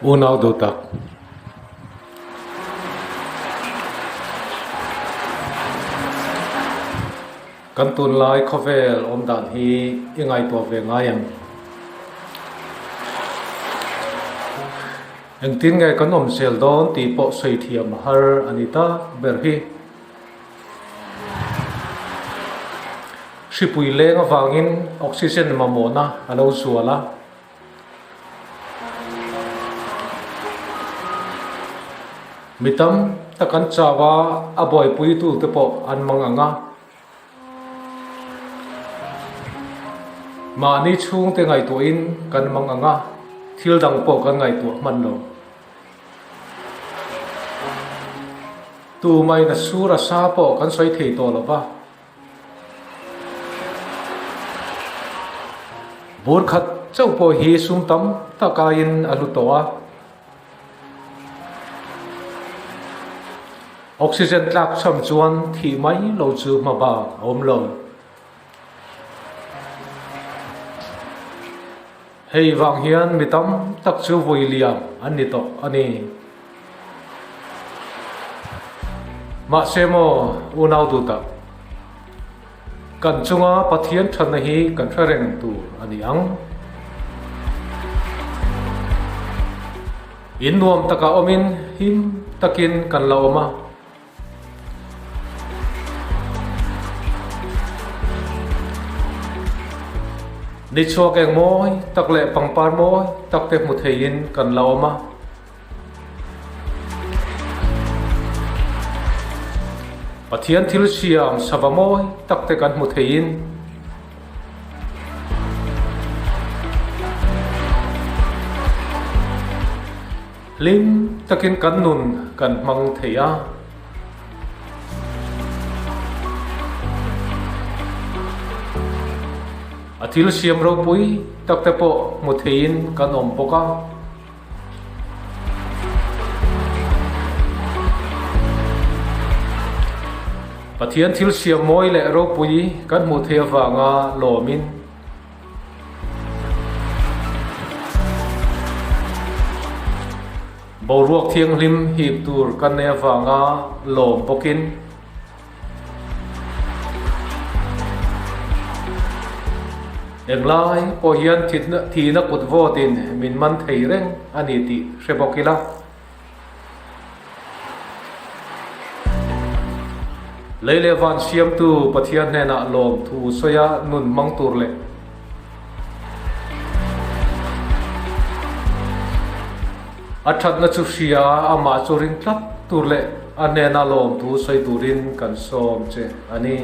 Unau duh tak. Kan tunlai khawvel awm dan hi i ngaihtuah ve ngai em? Engtin nge kan awm zel dawn tih pawh sawi thiam a har a ni tak ber hi. Hripui leng avangin oxygen mamawhna a lo zual a. Mi tam tak an chau a, a buaipuitu te pawh an mang ang a. Mahni chhungte ngaihtuahin kan mang ang a, thil dang pawh kan ngaihtuah hman lo. Tumain a sur a sa pawh kan sawi thei tawh lo va. Bur khat chauh pawh hi sum tam tak aiin a hlu tawh a. Oxygen tlak cham chuan thih mai lo chu hma bak a awm lo. Hei vang hian mi tam tak chu vui liam an ni tawh a ni. Mahse maw unau duh tak, kan chunga Pathian thatna hi kan hre reng tur a ni ang. In nuam takah awmin him takin kan la awm a. Ni chhuak eng mawi tak leh pangpar mawi tak te hmu theiin kan la awm a. Pathian thil siam sava mawi tak te kan hmu theiin. Hlim takin kan nun kan hmang thei a. A thil siam ropui tak te pawh hmu theiin kan awm bawk a. Pathian thil siam mawi leh ropui kan hmuh theih avanga lawmin. Boruak thianghlim hip tur kan nei avanga lawm bawkin englai pawh hian thihna kut vawtin min man thei reng a ni tih hre bawk ila. Lei leh van siamtu Pathian hnenah lawmthu sawia nun hmang tur leh a thatna chu hria amah chu ring tlat tur leh a hnena lawmthu sawi turin kan sawm che a ni.